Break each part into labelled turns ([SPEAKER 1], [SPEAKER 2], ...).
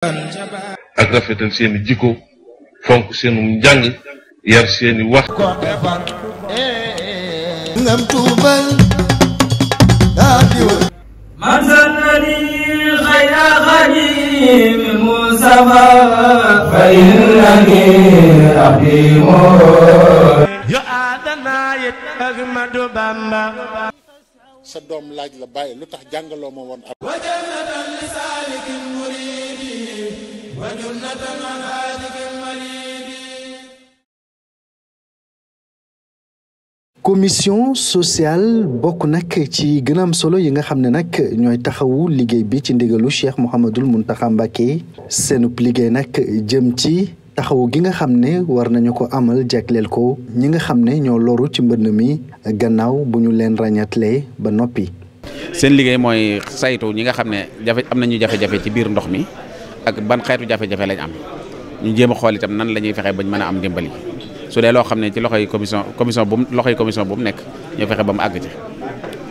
[SPEAKER 1] ak rafetal seeni jikko fonk seenu njàng yar seeni wax
[SPEAKER 2] ngam tuubal daadiwa
[SPEAKER 3] man sanani khayra khadim musafa fa innani aqimu ya adana yet agmadu bamba
[SPEAKER 4] sa doom laaj la bàyyi lu tax jàngaloo ma woon
[SPEAKER 3] wa jannatan li salikin muridi wa jannatan an hadikin maridi.
[SPEAKER 5] commission sociale bokk nag ci gën a am solo yi nga xam ne nag ñooy taxawu liggéey bi ci ndigalu Cheikh Mouhamadoul Mountakha Mbacké seenub liggéey nag jëm ci taxawu gi nga xam ne war nañu ko amal jagleel ko ñi nga xam ne ñoo loru ci mbënn mi gannaaw bu ñu leen ràññatlee ba noppi.
[SPEAKER 6] seen liggéey mooy saytu ñi nga xam ne am nañu jafe-jafe ci biir ndox mi ak ban xeetu jafe-jafe lañ am ñu jéem a xool itam nan la ñuy fexe bañ mën a am ndimbali su dee loo xam ne ci loxoy commission bu mu nekk ñu fexe ba mu àgg ci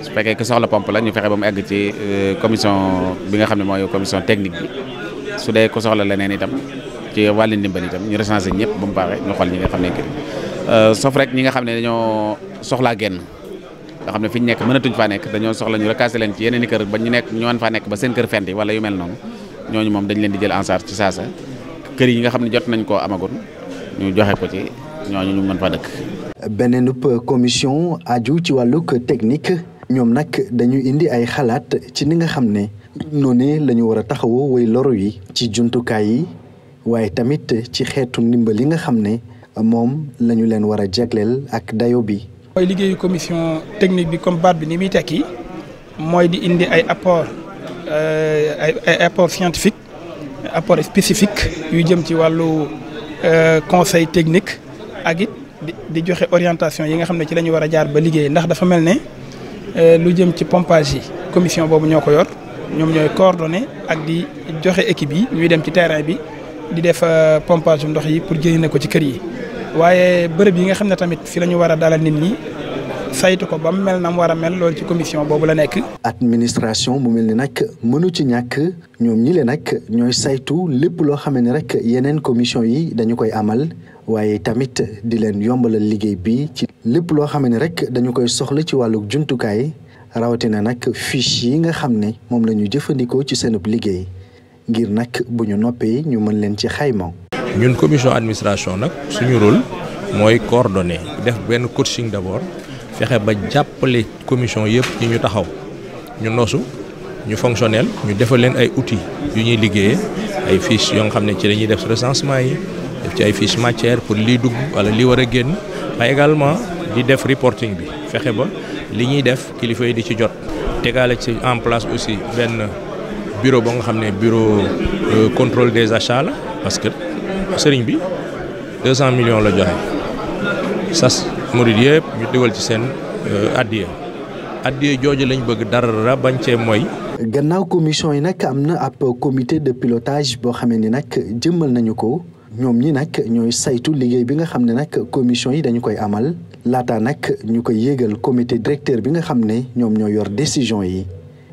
[SPEAKER 6] su fekkee ki soxla pompe la ñu fexe ba mu àgg ci commission bi nga xam ne mooy commission technique bi su dee ku soxla leneen itam ci wàllu ndimbal itam ñu recensé ñëpp ba mu baaxee ñu xool ñi nga xam ne sauf rek ñi nga xam ne dañoo soxlaa génn nga xam ne fi ñu nekk mënatuñ faa nekk dañoo soxla ñu recasé leen ci yeneen i kër ba ñu nekk ñu mën faa nekk ba seen kër fenti wala yu mel noonu ñooñu moom dañ leen di jël en charge ci saasa kër yi nga xam ne jot nañ koo amagun ñu joxe ko ci ñooñu ñu mën faa dëkk.
[SPEAKER 5] beneenub commission aju ci wàllug technique ñoom nag dañu indi ay xalaat ci ni nga xam ne noonu la ñu war a taxawoo way loru yi ci jumtukaay yi waaye tamit ci xeetu ndimbal yi nga xam ne moom la ñu leen war a jagleel ak dayo bi.
[SPEAKER 7] mooy liggéeyu commission technique bi comme baat bi ni muy tekki mooy di indi ay apport scientifique apport spécifique yu jëm ci wàllu conseil technique ak it di joxe orientation yi nga xam ne ci la ñu war a jaar ba liggéey ndax dafa mel ne lu jëm ci pompage yi commission boobu ñoo ko yor ñoom ñooy coordonné ak di joxe équipe yi ñuy dem ci terrain bi di def pompage ndox yi pour jëriñoo ko ci kër yi waaye bërëb yi nga xam ne tamit fi la ñu war a dalal nit ñi saytu ko ba mu mel na mu war a mel loolu ci commission boobu la nekk.
[SPEAKER 5] administration mu mel ni nag mënu ci ñàkk ñoom ñi le nag ñooy saytu lépp loo xam ne rek yeneen commission yi dañu koy amal waaye tamit di leen yombalal liggéey bi ci lépp loo xam ne rek dañu koy soxla ci wàllu jumtukaay rawatina nag fiche yi nga xam ne moom la ñu jëfandikoo ci seenub liggéey ngir nag bu ñu noppee ñu mën leen ci xayma.
[SPEAKER 8] ñun commission administration nag suñu rôle mooy coordonner def benn coaching d'abord fexe ba jàppale commission yëpp ñi ñu taxaw ñu nosu ñu fonctionnel ñu defal leen ay outils yu ñuy liggéeyee ay fiches yoo nga xam ne ci lañuy def recensement yi def ci ay fiches matière pour lii dugg wala lii war a génn waaye également di def reporting bi fexe ba li ñuy def kilifa yi di ci jot tegaale ci en place aussi benn bureau ba nga xam ne bureau contrôle des achats la parce que sëriñ bi 200 millions la joxe sas murid yëpp ñu dugal ci seen addiya jooju lañ bëgg dara bañ cee mooy.
[SPEAKER 5] gannaaw commission yi nag am na ab comité de pilotage boo xam ne nag jëmmal nañu ko ñoom ñi nag ñooy saytu liggéey bi nga xam ne nag commission yi dañu koy amal laata nag ñu koy yéegal comité directeur bi nga xam ne ñoom ñoo yor décision yi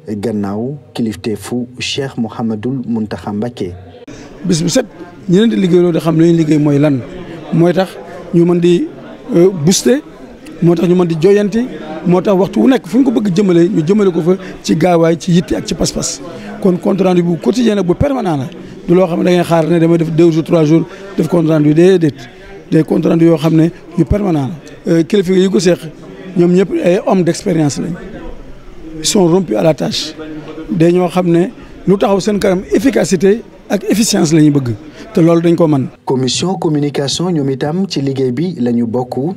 [SPEAKER 5] gannaaw kilifteefu Cheikh Mouhamadoul Mountakha Mbacké.
[SPEAKER 9] bis bu set ñi leen di liggéey loolu xam ne liggéey mooy lan mooy tax ñu mën di booster moo tax ñu mën di joyanti moo tax waxtu wu nekk fu ñu ko bëgg jëmale ñu jëmale ko fa ci gaawaay ci yitte ak ci pas-pas kon compte rendu bu quotidien bu permanent la du loo xam ne da ngay xaar ne damay def 2 jours 3 jours def compte rendu déedéet des compte rendu yoo xam ne yu permanent la kilifa yi ko seeq ñoom ñëpp ay hommes d'expérience lañ ils sont rompus à la tâche dañoo xam ne lu taxaw seen kanam efficacité ak efficience la ñu bëgg te loolu dañ ko mën.
[SPEAKER 5] commission communication ñoom itam ci liggéey bi la ñu bokk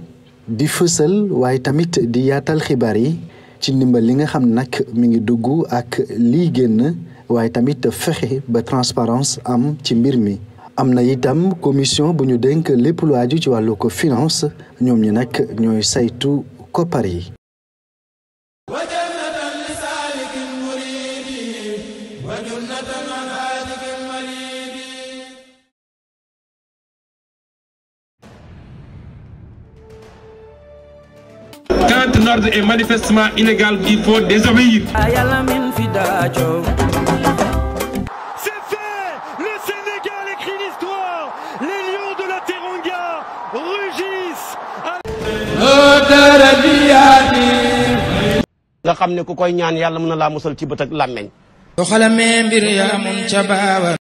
[SPEAKER 5] di fësal waaye tamit di yaatal xibaar yi ci ndimbal li nga xam nag mi ngi dugg ak lii génn waaye tamit fexe ba transparence am ci mbir mi. am na itam commission bu ñu dénk lépp lu aju ci wàllu ko finance ñoom ñi nag ñooy saytu koppar yi.
[SPEAKER 10] Quand un ordre est manifestement illégal, il faut désobéir.
[SPEAKER 3] Ayala min fidajo.
[SPEAKER 10] C'est fait!
[SPEAKER 3] l'histoire. Les Lions de la Teranga rugissent.
[SPEAKER 2] nga xam ne ku koy ñaan yàlla mën na laa musal ci bët ak làmmeñ.